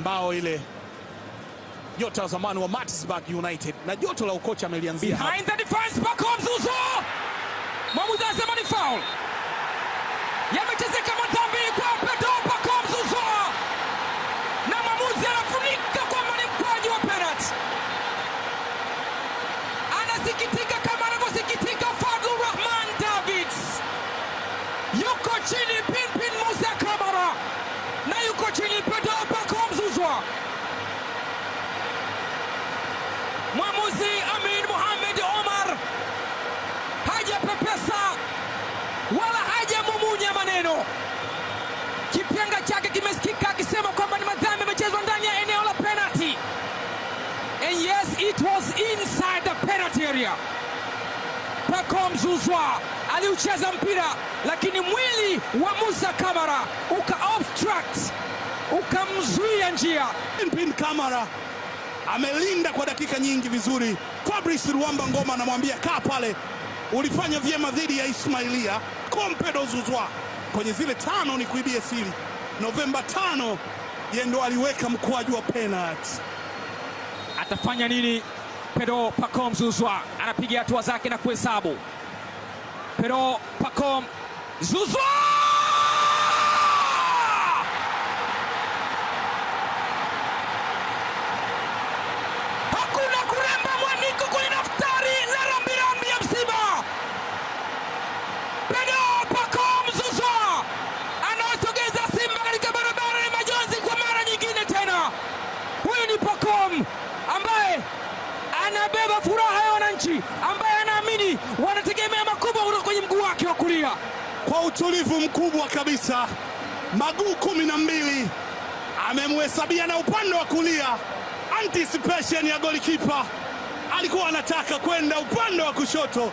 Mbao ile nyota wa zamani wa Maritzburg United na joto la ukocha amelianzia hapa. Behind the defense, Pacome Zouzoua. Mwamuzi anasema ni foul. Yamechezeka madhambi kwa Pedro Pacome Zouzoua, na mwamuzi anafunika kwamba ni mkwaju wa penalty. Anasikitika kama anavyosikitika Fadlu Rahman Davids. Yuko chini Pinpin Musa Kamara na yuko chini Pedro Pacome Zouzoua. Mwamuzi Amin Mohamed Omar hajapepesa wala hajamumunya maneno. Kipenga chake kimesikika akisema kwamba ni madhambi yamechezwa ndani ya eneo la penalty. And yes, it was inside the penalty area. Pacome Zouzoua aliucheza mpira, lakini mwili wa Musa Kamara uka obstruct, ukamzuia njia. Pinpin Kamara amelinda kwa dakika nyingi vizuri. Fabrice Ruamba Ngoma anamwambia kaa pale, ulifanya vyema dhidi ya Ismailia. Kompedo Zouzoua kwenye zile tano, ni kuibie siri, Novemba 5 yeye ndo aliweka mkwaju wa penalty. Atafanya nini? Pedro Pacome Zouzoua anapiga hatua zake na kuhesabu. Pedro Pacome Zouzoua! Hakuna kuremba mwaniko kwenye daftari la rambirambi ya msiba. Pedro Pacome Zouzoua anawasogeza Simba katika barabara ya majonzi kwa mara nyingine tena. Huyu ni Pacome ambaye anabeba furaha ya wananchi, ambaye anaamini wanategemea makubwa kutoka kwenye mguu wake wa kulia. Kwa utulivu mkubwa kabisa, maguu 12 amemhesabia na upande wa kulia. Anticipation ya golikipa, alikuwa anataka kwenda upande wa kushoto.